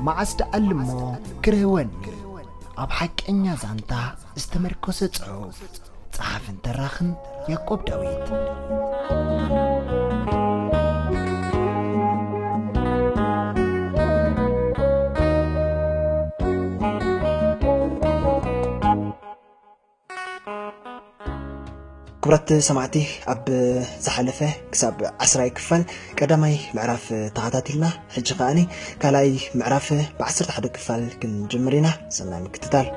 መዓስ ደኣልሞ ክረህወኒ? ኣብ ሓቀኛ ዛንታ ዝተመርኮሰ ጽሑፍ። ጸሓፍን ተራኽን ያዕቆብ ዳዊት። ክቡራት ሰማዕቲ፣ ኣብ ዝሓለፈ ክሳብ ዓስራይ ክፋል ቀዳማይ ምዕራፍ ተኸታቲልና፣ ሕጂ ከኣኒ ካልኣይ ምዕራፍ ብዓሰርተ ሓደ ክፋል ክንጅምር ኢና። ሰናይ ምክትታል።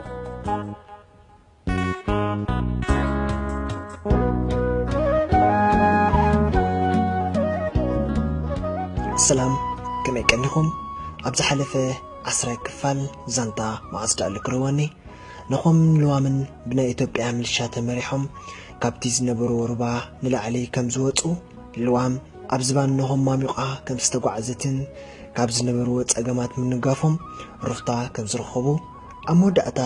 ሰላም፣ ከመይ ቀኒኹም? ኣብ ዝሓለፈ ዓስራይ ክፋል ዛንታ መዓስ ደኣሉ ክረህወኒ፣ ነኾምን ልዋምን ብናይ ኢትዮጵያ ሚሊሻ ተመሪሖም ካብቲ ዝነበርዎ ሩባ ንላዕሊ ከም ዝወጹ፣ ልዋም ኣብ ዝባን ነኾም ማሚቋ ከም ዝተጓዕዘትን ካብ ዝነበርዎ ጸገማት ምንጋፎም ሩፍታ ከም ዝረኸቡ፣ ኣብ መወዳእታ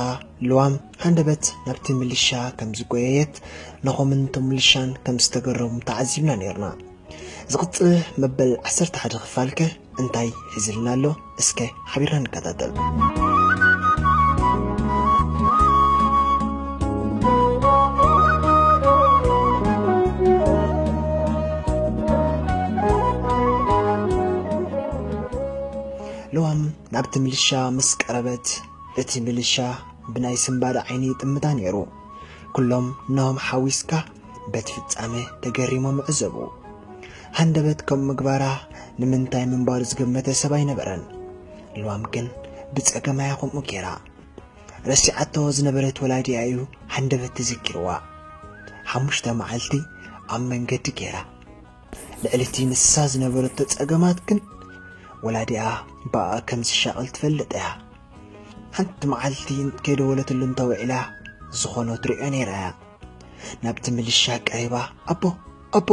ልዋም ሃንደበት ናብቲ ሚሊሻ ከም ዝጎየየት፣ ነኾምን እቶም ሚሊሻን ከም ዝተገረሙ ተዓዚብና ነይርና። ዝቕጽል መበል ዓሰርተ ሓደ ክፋልከ እንታይ ሒዝልና ኣሎ? እስከ ሓቢርና ንከታተል። ልዋም ናብቲ ምልሻ ምስ ቀረበት፣ እቲ ምልሻ ብናይ ስንባደ ዓይኒ ይጥምታ ነይሩ። ኩሎም ነሆም ሓዊስካ በቲ ፍጻመ ተገሪሞም ይዕዘቡ። ሃንደበት ከምኡ ምግባራ ንምንታይ ምንባሩ ዝገመተ ሰብ ኣይነበረን። ልዋም ግን ብጸገም እያ ከምኡ ጌራ። ረሲዓቶ ዝነበረት ወላዲኣ እዩ ሃንደበት ተዘኪርዋ። ሓሙሽተ መዓልቲ ኣብ መንገዲ ጌራ። ልዕሊ እቲ ንሳ ዝነበረቶ ጸገማት ግን ወላዲኣ ብኣኣ ከም ዝሻቐል ትፈልጥ እያ። ሓንቲ መዓልቲ ከይደወለትሉ እንተውዒላ ዝኾኖ ትርእዮ ነይራ እያ። ናብቲ ምልሻ ቀሪባ፣ "ኣቦ፣ ኣቦ!"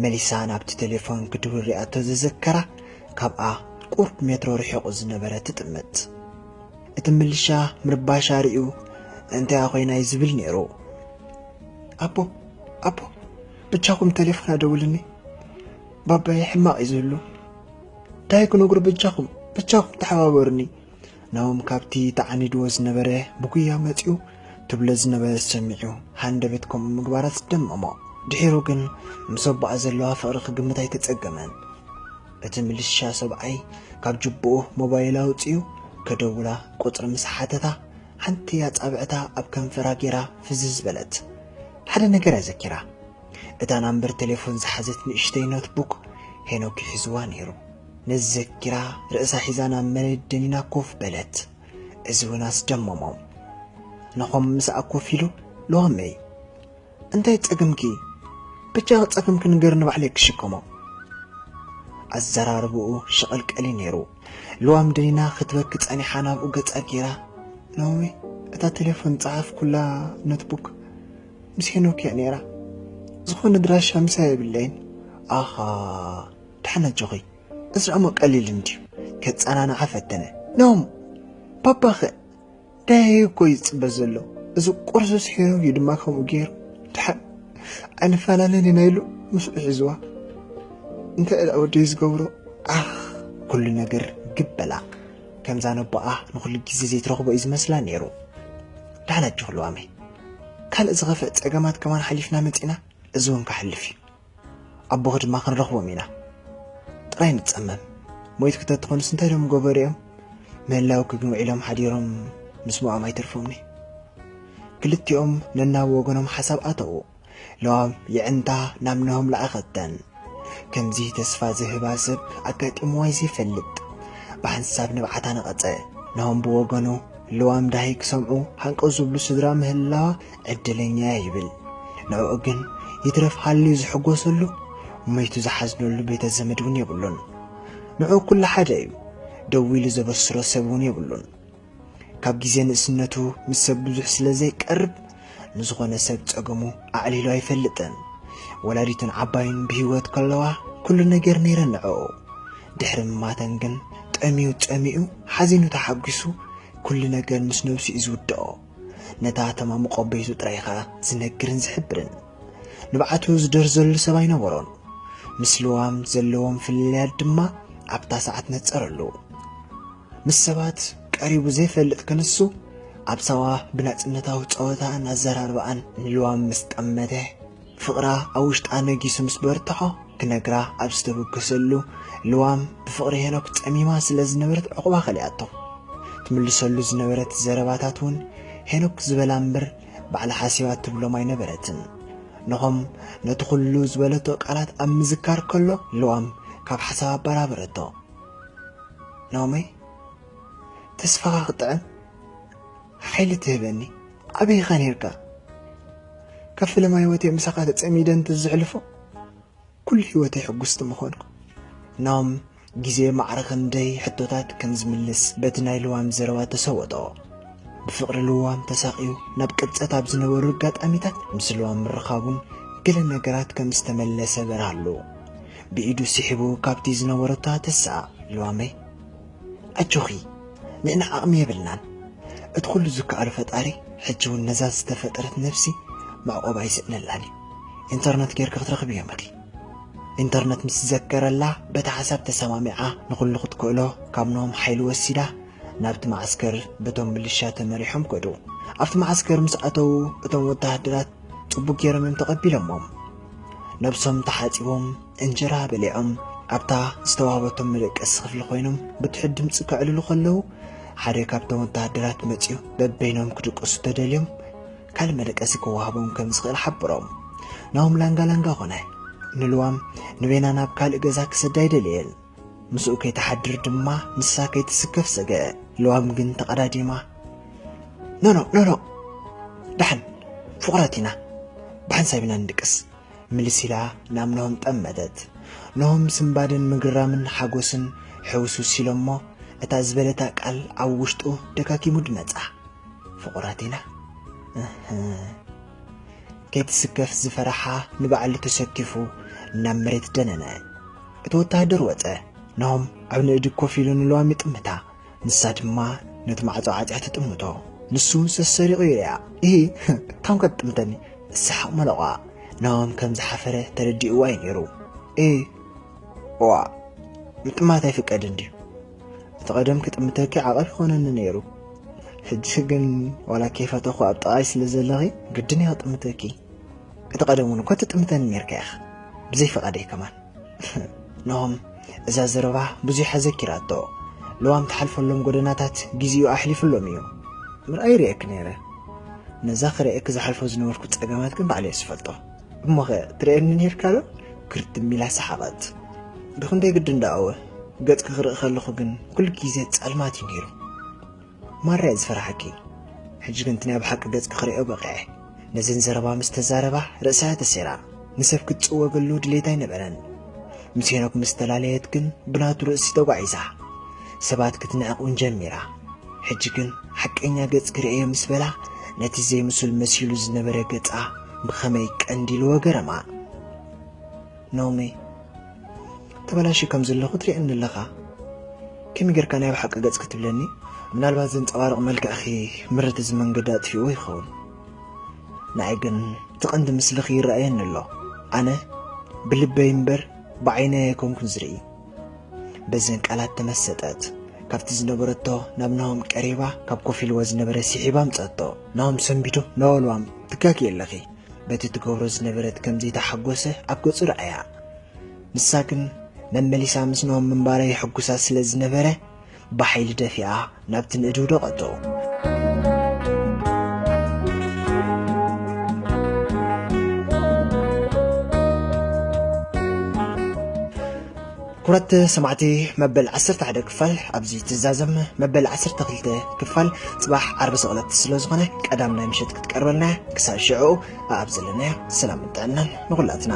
መሊሳ ናብቲ ቴሌፎን ክድውል ሪኣቶ ዘዘከራ፣ ካብኣ ቁሩብ ሜትሮ ርሒቑ ዝነበረ ትጥምት። እቲ ምልሻ ምርባሻ ርእዩ፣ "እንታይ ኮይና?" እዩ ዝብል ነይሩ። "ኣቦ፣ ኣቦ፣ ብቻኹም ቴሌፎን ኣደውልኒ። ባባይ ሕማቕ እዩ ዝብሉ። እንታይ ክነግሮ? ብቻኹም፣ ብቻኹም ተሓባበሩኒ." ናሆም ካብቲ ተዓኒድዎ ዝነበረ ብጉያ መጺኡ ትብሎ ዝነበረት ሰሚዑ፣ ሃንደበት ከምኡ ምግባራ ኣስደመሞ። ድሒሩ ግን ምስ ኣቦኣ ዘለዋ ፍቕሪ ክግምት ኣይተጸገመን። እቲ ምልሻ ሰብኣይ ካብ ጅብኡ ሞባይል ኣውጺኡ ከደውላ ቁጽሪ ምስ ሓተታ፣ ሓንቲ ኣጻብዕታ ኣብ ከንፈራ ጌራ ፍዝዝ በለት። ሓደ ነገር ኣዘኪራ። እታ ናምበር ቴሌፎን ዝሓዘት ንእሽተይ ኖትቡክ ሄኖክ ሒዝዋ ነይሩ። ነዚ ዘኪራ ርእሳ ሒዛ ናብ መሬት ደኒና ኮፍ በለት። እዚ እውን ኣስደመሞም። ነኾም ምስኣ ኮፍ ኢሉ፣ "ሎሚ እንታይ ጸገምኪ? ብቻ ጸገምኪ ንገርኒ፣ ባዕለይ ክሽከሞ።" ኣዘራርባኡ ሸቐልቀሊ ነይሩ። ልዋም ደኒና ክትበኪ ጸኒሓ ናብኡ ገጻ ጌራ፣ "ሎሚ እታ ቴሌፎን ጸሓፍኩላ ኖትቡክ ምስ ሄኖክ እያ ነይራ። ዝኾነ ድራሻ ምሳይ የብለይን።" "ኣኻ፣ ደሓን ኣጆኺ፣ እዚ ደኣ እሞ ቀሊል እንድዩ።" ከጸናንዓ ፈተነ። "ኖም፣ ባባኸ?" ዳያዩ እኮ እዩ ዝጽበ ዘሎ። እዚ ቁርሲ ስሒሩ እዩ ድማ ከምኡ ገይሩ። ድሓር ኣይንፈላለን ኢና ኢሉ ምስኡ ሒዝዋ። እንታይ እላ ወደይ ዝገብሮ? ኣኽ፣ ኩሉ ነገር ግበላ። ከምዛ ነቦኣ ንኹሉ ግዜ ዘይትረኽቦ እዩ ዝመስላ ነይሩ። ደሓን ኣጆኺ ልዋመይ። ካልእ ዝኸፍእ ጸገማት ከማን ሓሊፍና መጺና፣ እዚ እውን ክሓልፍ እዩ። ኣቦኺ ድማ ክንረኽቦም ኢና። ጥራይ ንጸመም። ሞይትኪ ተትኾንስ እንታይ ደም ገበሩ እዮም? ምህላውኪ ግን ውዒሎም ሓዲሮም ምስ ምኦም ኣይተርፎምኒ። ክልቲኦም ነናብ ወገኖም ሓሳብ ኣተዉ። ለዋም የዕንታ ናብ ነሆም ለኣኸተን። ከምዚ ተስፋ ዝህባ ሰብ ኣጋጢምዋ ዘይፈልጥ። ብሓንሳብ ንብዓታ ነቐጸ። ነሆም ብወገኑ፣ ለዋም ዳሂ ክሰምዑ ሃንቀው ዝብሉ ስድራ ምህላዋ ዕድለኛ እያ ይብል። ንዕኡ ግን ይትረፍ ሃልዩ ዝሕጎሰሉ፣ ሞይቱ ዝሓዝነሉ ቤተ ዘመድ እውን የብሉን። ንዕኡ ኩሉ ሓደ እዩ። ደው ኢሉ ዘበስሮ ሰብ እውን የብሉን። ካብ ግዜ ንእስነቱ ምስ ሰብ ብዙሕ ስለ ዘይቀርብ፣ ንዝኾነ ሰብ ጸገሙ ኣዕሊሉ ኣይፈልጥን። ወላዲቱን ዓባዩን ብህይወት ከለዋ፣ ኩሉ ነገር ነይረን ንዕኡ። ድሕሪ ምማተን ግን፣ ጠምዩ ጸሚኡ፣ ሓዚኑ ተሓጒሱ፣ ኩሉ ነገር ምስ ነብሱ እዩ ዝውድኦ። ነታ ተማምቆ ቤቱ ጥራይ ኸኣ ዝነግርን ዝሕብርን። ንብዓቱ ዝደርዘሉ ሰብ ኣይነበሮን። ምስ ልዋም ዘለዎም ፍልልያት ድማ ኣብታ ሰዓት ነጸረሉ። ምስ ሰባት ቀሪቡ ዘይፈልጥ ክንሱ፣ ኣብ ሳዋ ብናጽነታዊ ጸወታን ኣዘራርባኣን ንልዋም ምስ ጠመተ፣ ፍቕራ ኣብ ውሽጣ ነጊሱ ምስ በርትዖ፣ ክነግራ ኣብ ዝተበገሰሉ፣ ልዋም ብፍቕሪ ሄኖክ ጸሚማ ስለ ዝነበረት ዕቑባ ከሊኣቶ። ትምልሰሉ ዝነበረት ዘረባታት እውን ሄኖክ ዝበላ እምበር ባዕላ ሓሲባ ትብሎም ኣይነበረትን። ነኾም ነቲ ኩሉ ዝበለቶ ቃላት ኣብ ምዝካር ከሎ፣ ልዋም ካብ ሓሳብ ኣበራበረቶ። ናኦመይ፣ ተስፋኻ ክጥዕም፣ ሓይሊ ትህበኒ። ኣበይኻ ነርካ? ካብ ፈለማ ህይወተይ ምሳኻ ተጸሚደ እንተዘሕልፎ፣ ኩሉ ህይወተይ ሕጉስቲ ምኾንኩ። ናኦም ግዜ ማዕረ ክንደይ ሕቶታት ከም ዝምልስ በቲ ናይ ልዋም ዘረባ ተሰወጦ። ብፍቕሪ ልዋም ተሳቕዩ ናብ ቅብጸት ኣብ ዝነበሩ ኣጋጣሚታት ምስ ልዋም ምርኻቡን ገለ ነገራት ከም ዝተመለሰ በርሃሉ። ብኢዱ ስሒቡ ካብቲ ዝነበረቶ ተስኣ። ልዋመይ፣ ኣጆኺ፣ ንሕና ዓቕሚ የብልናን። እቲ ኩሉ ዝከኣሎ ፈጣሪ ሕጂ እውን ነዛ ዝተፈጠረት ነፍሲ መዕቆባ ይስእነላን እዩ። ኢንተርነት ጌርኪ ክትረኽብዮም ኢኺ። ኢንተርነት ምስ ዘከረላ በታ ሓሳብ ተሰማሚዓ ንኹሉ ክትክእሎ ካብ ኖም ሓይሊ ወሲዳ ናብቲ መዓስከር በቶም ምልሻ ተመሪሖም ከዱ። ኣብቲ መዓስከር ምስ ኣተዉ እቶም ወተሃደራት ጽቡቅ ገይሮም እዮም ተቐቢሎሞም። ነብሶም ተሓጺቦም እንጀራ በሊዖም ኣብታ ዝተዋህበቶም መደቀሲ ክፍሊ ኮይኖም ብትሑት ድምጺ ከዕልሉ ከለዉ ሓደ ካብቶም ወተሃደራት መጺኡ በበይኖም ክድቅሱ ተደልዮም ካልእ መደቀሲ ክወሃቦም ከም ዝኽእል ሓበሮም። ናኦም ላንጋ ላንጋ ኾነ። ንልዋም ንቤና ናብ ካልእ ገዛ ክሰዳ ኣይደለየን። ምስኡ ከይትሓድር ድማ ንሳ ከይትስከፍ ሰገ። ልዋም ግን ተቐዳዲማ፣ ኖኖ ኖኖ፣ ደሓን ፍቑራት ኢና፣ ብሓንሳብ ኢና ንድቅስ፣ ምልስ ኢላ ናብ ኖሆም ጠመተት። ኖሆም ስምባድን ምግርራምን ሓጎስን ሕውስውስ ኢሎሞ፣ እታ ዝበለታ ቃል ኣብ ውሽጡ ደጋጊሙ ድመጻ። ፍቑራት ኢና። እህ። ከይትስከፍ ዝፈረሓ ንባዕሉ ተሰኪፉ ናብ መሬት ደነነ። እቲ ወተሃደር ወጸ። ኖሆም ኣብ ንእዲ ኮፍ ኢሉ ንልዋም ይጥምታ። ንሳ ድማ ነቲ ማዕጾ ዓጽያ ትጥምቶ። ንሱ ሰሰሪቑ ይሪኣ። እሂ፣ ታንኳ ትጥምተኒ። ዝሰሓቕ መለቋ። ኖሆም ከም ዝሓፈረ ተረዲእዋ እዩ ነይሩ። እ፣ ዋ፣ ምጥማት ኣይፍቀድን ድዩ? እቲ ቀደም ክጥምተኪ ዓቐብ ይኾነኒ ነይሩ። ሕጂ ግን ዋላ ከይፈተኹ ኣብ ጥቓይ ስለ ዘለኺ ግድን እየ ክጥምተኪ። እቲ ቀደም እውን እኮ ትጥምተኒ ነይርካ ኢኻ፣ ብዘይ ፍቓደይ ከማን። ኖሆም እዛ ዘረባ ብዙሕ ኣዘኪራቶ። ልዋም ትሓልፈሎም ጎደናታት ግዜኡ ኣሕሊፍሎም እዩ። ምርኣይ ይርእየኪ ነይረ። ነዛ ክርእየኪ ዝሓልፎ ዝነበርኩ ጸገማት ግን ባዕለይ እየ ዝፈልጦ። እሞኸ ትርእየኒ ነይርካ ዶ? ክርትም ኢላ ሰሓቐት። ብኽንደይ ግድን ደኣወ፣ ገጽኪ ክርኢ ከለኹ ግን ኩሉ ግዜ ጸልማት እዩ ነይሩ። ማራ እየ ዝፈርሓኪ። ሕጂ ግን እቲ ናይ ብሓቂ ገጽኪ ክርእዮ በቒዐ። ነዘን ዘረባ ምስ ተዛረባ ርእሳ እያ ተሰይራ። ንሰብ ክትጽወገሉ ድሌት ኣይነበረን። ምስ ሄኖክ ምስ ተላለየት ግን ብናቱ ርእሲ ተጓዒዛ። ሰባት ክትንዕቕ እውን ጀሚራ። ሕጂ ግን ሓቀኛ ገጽኪ ርእዮ ምስ በላ ነቲ ዘይምሱል መሲሉ ዝነበረ ገጻ ብኸመይ ቀንዲልዎ ገረማ። ኖሚ፣ ተበላሽዩ ከም ዘለኹ ትርእየኒ ኣለኻ። ከመይ ጌርካ ናይ ብሓቂ ገጽ ክትብለኒ? ምናልባት ዘንጸባርቕ መልክዕኺ ምረት እዚ መንገዲ ኣጥፊእዎ ይኸውን። ንኣይ ግን እቲ ቀንዲ ምስልኺ ይረኣየኒ ኣሎ። ኣነ ብልበይ እምበር ብዓይነይ ኣይኮንኩን ዝርኢ። በዘን ቃላት ተመሰጠት። ካብቲ ዝነበረቶ ናብ ናሆም ቀሪባ፣ ካብ ኮፍ ኢልዎ ዝነበረ ስሒባ ኣምጸቶ። ናሆም ሰንቢዱ፣ "ናወልዋም፣ ትጋጊ ኣለኺ።" በቲ ትገብሮ ዝነበረት ከም ዘይተሓጎሰ ኣብ ገጹ ረኣያ። ንሳ ግን መመሊሳ ምስ ናሆም ምንባራ የሐጉሳ ስለ ዝነበረ፣ ብሓይሊ ደፊኣ ናብቲ ንእድው ደቐቶ። ክቡራት ሰማዕቲ፣ መበል ዓሰርተ ሓደ ክፋል ኣብዚ ትዛዘም። መበል ዓሰርተ ክልተ ክፋል ጽባሕ ዓርቢ ስቕለት ስለ ዝኾነ፣ ቀዳም ናይ ምሸት ክትቀርበልና እያ። ክሳብ ሽዑ፣ ኣብ ዘለናዮ ሰላምን ጥዕናን ንኹላትና።